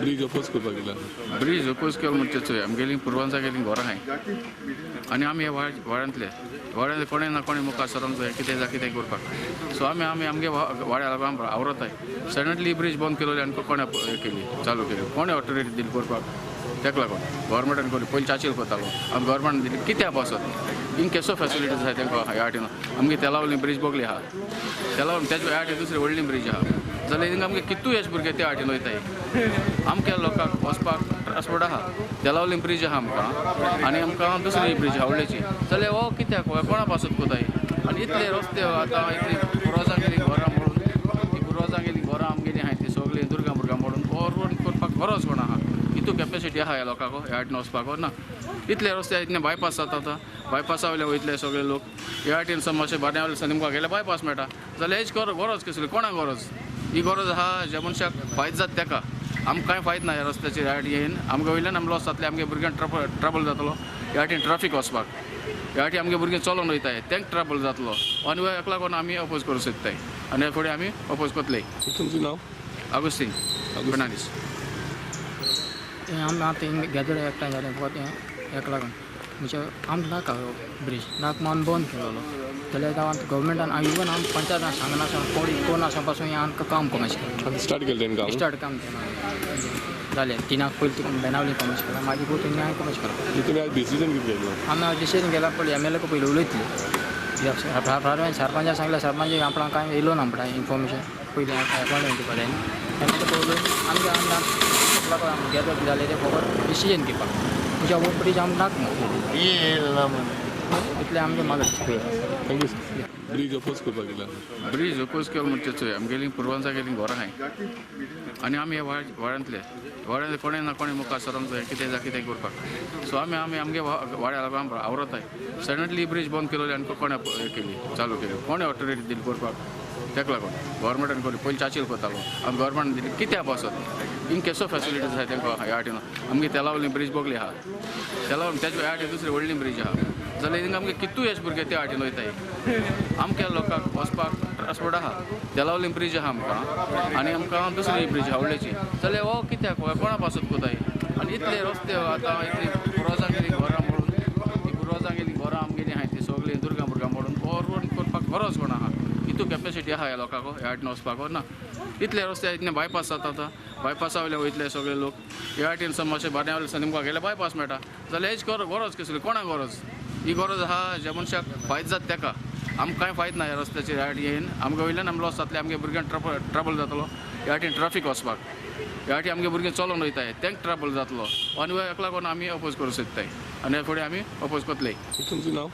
Bridge oppose करपाक गेला. Bridge oppose केलो म्हणजे चोय आमगेली पुर्वांचा गेली घरां आहाय आनी आमी ह्या वाड्यांतले वाड्यांतले कोणें ना कोणें मुखार सरोंक जाय कितें जाय कितें करपाक. सो आमी आमी आमगे वाड्या लागून आवरताय. सडनली ब्रिज बंद केलोली आनी कोणें केली चालू केली, कोणें ऑथॉरिटी दिली करपाक तेका लागून गव्हर्मेंटान केली. पयलीं चाचील करतालो, आमी गव्हर्मेंटान दिली कित्याक पासत इन केसो फेसिलिटीज आहाय तेंकां ह्या वाटेन. आमगे तेलावली ब्रिज बगली आहा, तेलावली तेज ह्या वाटेन दुसरी व्हडली ब्रिज आहा जाल्यार हिंगा आमगे कितू यश भुरगे त्या वाटेन वयताय. आमच्या लोकांक वचपाक ट्रान्सपोर्ट आहा, तेलावली ब्रिज आहा आमकां आनी आमकां दुसरी ब्रिज आहा व्हडलेची. जाल्यार हो कित्याक कोणा पासत कोताय. आनी इतले रस्ते आतां इतली पुर्वजांगेली घरां मोडून, ती पुर्वजांगेली घरां आमगेली आहाय ती सगळीं दुर्गा मुर्गा मोडून हो रोड करपाक गरज कोण आहा. इतू कॅपेसिटी आहा ह्या लोकांक ह्या वाटेन वचपाक ना. इतले रस्ते इतले बायपास जाता आतां, बायपासा वयले वयतले सगळे लोक ह्या वाटेन समज बारण्या वयले तुमकां गेल्यार बायपास मेळटा. जाल्यार हेच गरज कसली, कोणाक गरज? ही गरज आहा ज्या मनशाक फायदो जाता तेका. आमकां कांय फायदो ना ह्या रस्त्याचेर ह्या वाटेन येवन आमकां वयल्यान आमकां लॉस जातलें, आमगे भुरग्यांक ट्रबल जातलो ह्या वाटेन ट्राफीक वचपाक. ह्या वाटेन आमगे भुरगीं चलोन वयताय तेंक ट्रबल जातलो आनी हेका लागून आमी अपोज करूंक सोदताय आनी ह्या फुडें आमी अपोज करतले. तुमचें नांव? आगुस्तीन फर्नांडीस. आमी आतां गॅदर एकठांय जालें फकत हेका लागून म्हणजे आमकां नाका हो ब्रिज नाका म्हणून बंद केलेलो. जाल्यार गांवांत गव्हर्मेंटान इवन आम पंचायतान सांगनासतना कोणी कोण पासून हें आमकां काम कॉमेस केलें. स्टार्ट केलें तेणें काम? स्टार्ट काम केलें जालें. तिनाक पयलीं बेनावली कॉमेस केला, मागीर पळय तेणी हांवें कॉमेस केलो. तुमी आज डिसिजन कितें घेतलो? आमी डिसिजन घेतला पयलीं एम एल ए पयलीं उलयतली, सरपंचाक सांगलें, सरपंच आपणाक कांय येयलो ना म्हणटा इन्फॉर्मेशन पयलीं एपॉयंटमेंट दिवपा जाय न्ही. एम एल ए उलोवन आमगे आमी गॅदर जालें तें फकत डिसिजन घेवपाक म्हणजे हो ब्रिज आमकां नाका इतलें आमगें मागणें. Thank you. Bridge oppose करपाक गेला. ब्रिज अपोज केलो म्हणजे चोय आमगेली पुर्वांजागेली घरां आहाय आनी आमी ह्या वाड्यांतले वाड्यांतले कोणें ना कोणें मुखार सरोंक जाय कितें जाय कितें करपाक. सो आमी आमी आमगे वाड्या लागून आवरताय. सडनली ब्रिज बंद केलोली आनी कोणें केली चालू केली, कोणें ऑथॉरिटी दिली करपाक तेका लागून गव्हर्मेंटान केली. पयलीं चाचील करतालो, आमी गव्हर्मेंटान दिली कित्याक पासत इन केसो फेसिलिटीज आहाय तेंकां ह्या वाटेन. आमगे तेलावली ब्रिज बगली आहा, तेलावली तेज ह्या वाटेन दुसरी व्हडली ब्रिज आहा जाल्यार हिंगा आमगे कितू यश भुरगे त्या वाटेन वयताय. आमच्या लोकांक वचपाक ट्रान्सपोर्ट आहा, तेलावली ब्रिज आहा आमकां आनी आमकां दुसरी ब्रिज आहा व्हडलेची. जाल्यार हो कित्याक कोणा पासत कोताय. आनी इतले रस्ते आतां इतली पुर्वजांगेली घरां मोडून, ती पुर्वजांगेली घरां आमगेली आहाय ती सगळीं दुर्गा मुर्गा मोडून हो रोड करपाक गरज कोण आहा. इतू कॅपेसिटी आहा ह्या लोकांक ह्या वाटेन वचपाक ना. इतले रस्ते इतले बायपास जाता आतां, बायपासा वयले वयतले सगळे लोक ह्या वाटेन समज बारण्या वयले तुमकां गेल्यार बायपास मेळटा. जाल्यार हेच गरज कसली, कोणाक गरज? ही गरज आहा ज्या मनशाक फायदो जाता तेका. आमकां कांय फायदो ना ह्या रस्त्याचेर ह्या वाटेन येवन आमकां वयल्यान आमकां लॉस जातलें, आमगे भुरग्यांक ट्रबल जातलो ह्या वाटेन ट्राफीक वचपाक. ह्या वाटेन आमगे भुरगीं चलोन वयताय तेंक ट्रबल जातलो आनी हेका लागून आमी अपोज करूंक सोदताय आनी ह्या फुडें आमी अपोज करतले. तुमचें नांव?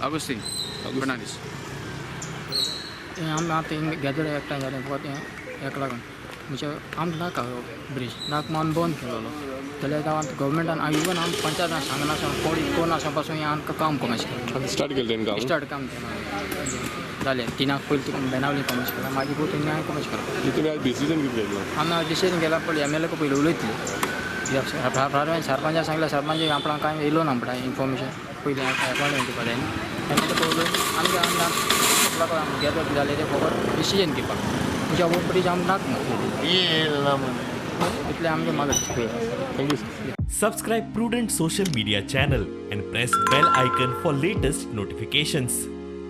आगुस्तीन फर्नांडीस. आमी आतां गॅदर एकठांय जालें फकत हेका लागून म्हणजे आमकां नाका हो ब्रिज नाका म्हणून बंद केलेलो. जाल्यार गांवांत गव्हर्मेंटान इवन आम पंचायतान सांगनासतना कोणी कोण पासून हें आमकां काम कॉमेस केलें. स्टार्ट केलें तेणें काम? स्टार्ट काम केलें जालें. तिनाक पयलीं बेनावली कॉमेस केला, मागीर पळय तेणी हांवें कॉमेस केलो. तुमी आज डिसिजन कितें घेतलो? आमी डिसिजन घेतला पयलीं एम एल ए पयलीं उलयतली, सरपंचाक सांगलें, सरपंच आपणाक कांय येयलो ना म्हणटा इन्फॉर्मेशन पयलीं एपॉयंटमेंट दिवपा जाय न्ही. एम एल ए उलोवन आमगे आमी गॅदर जालें तें फकत डिसिजन घेवपाक म्हणजे हो ब्रिज आमकां नाका इतलें आमगें मागणें. Thank you. Subscribe Prudent Social Media channel and press bell icon for latest notifications.